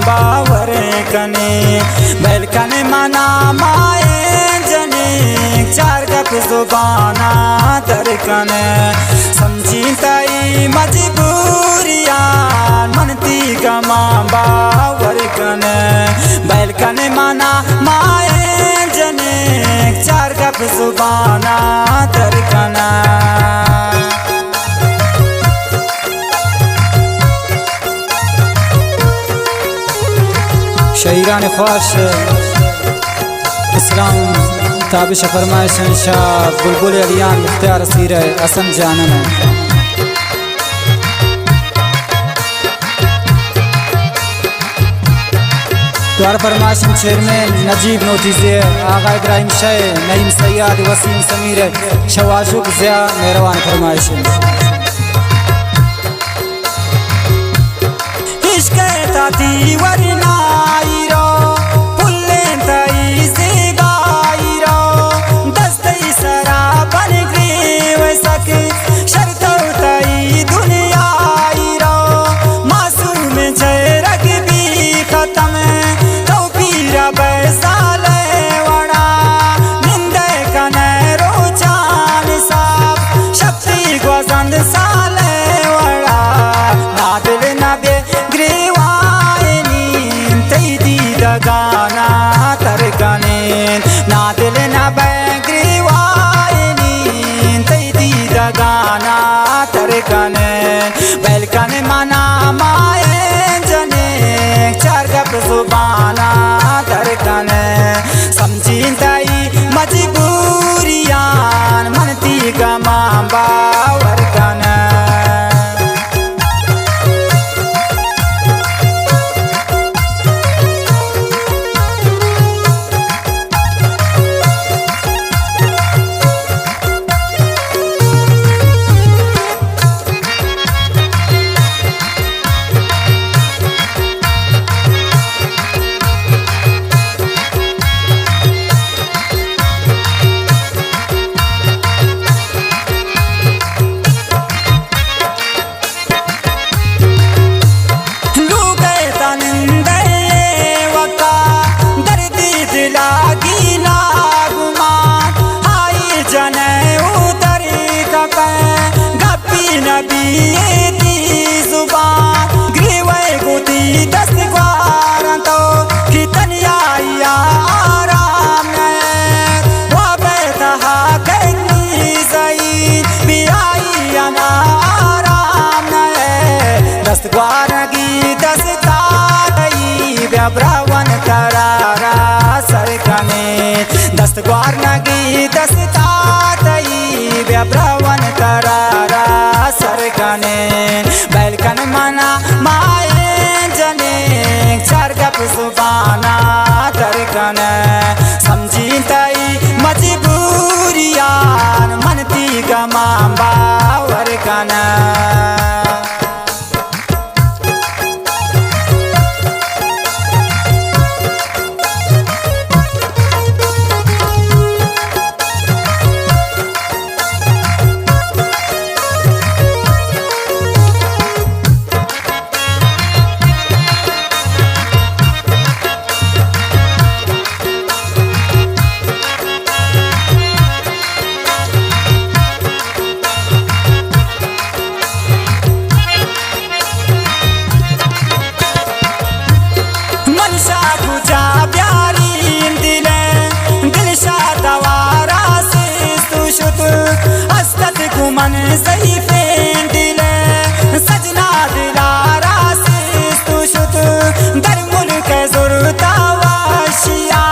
باور کنے، بل کنے منا مائیں جنیں، چار گپ زبانا در کنے، سمجھیں تئی مجبوریاں، من تی گماں باور کنے، بل کنے منا مائیں جنیں، چار گپ زبانا در کنے۔ شاعران خواش اسلام تابش فرمائش شاہ بلبل علیان مختیار اسیر حسن جانن۔ دوار فرمائش چیئرمین نجیب نوتیزے، آغا ابراہیم شاہ، نعیم سیاد، وسیم سمیر، شواشک ضیاء مہروان فرمائش۔ عشق ءِ تاتی ورنائی رو، پلیں تئی زیبائی رو، دست تئی سرا بن گریوسک، شر تو تئی دنیائی رو، معصوم چہرگ بی ختم، تو پیرا بئے زالے وڑا، نندے کنے روچان ساپ، شپ تئی گوزند سالے وڑا، نادل نبے گریوائیں نیم تئی دیدگانا تر کنیں، نادل نبے گریوائیں نیم تئی دیدگانا تر کنیں، بل کن منا مائیں جنیں، چار گپ زبانا تر کنیں، سمجھیں تئی مجبوریاں، من تی گماں باور کنیں۔ لوگ ءِ تہ نندئے وقتا، دردی دلا گیلا گمان، ہائی جنئے او دری کپئے، گپی نبی اے تی زبان، گریوئے گوں تی دست گوارن تو، کہ تنیائی ءَ آرام نئیت، واب ءِ تہا گرمی زئیت، بیائی انا آرام نئیت۔ دست گوارگی دستا تئی، بیا براون ترا را سر کنیں۔ دست گوارگی دستا تئی، بیا براون ترا را سر کنیں۔ بل کن منا مائیں جنیں، چار گپ زبانا تر کنیں۔ سمجھیں تئی مجبوریاں، من تی گماں باور کنیں۔ من شا کجا بیارین دلے، دل شا توارا سست و شت، استت گوں من ضعیفیں دلے، سجنا دلارا سست و شت، در ملک زرتا وشیا،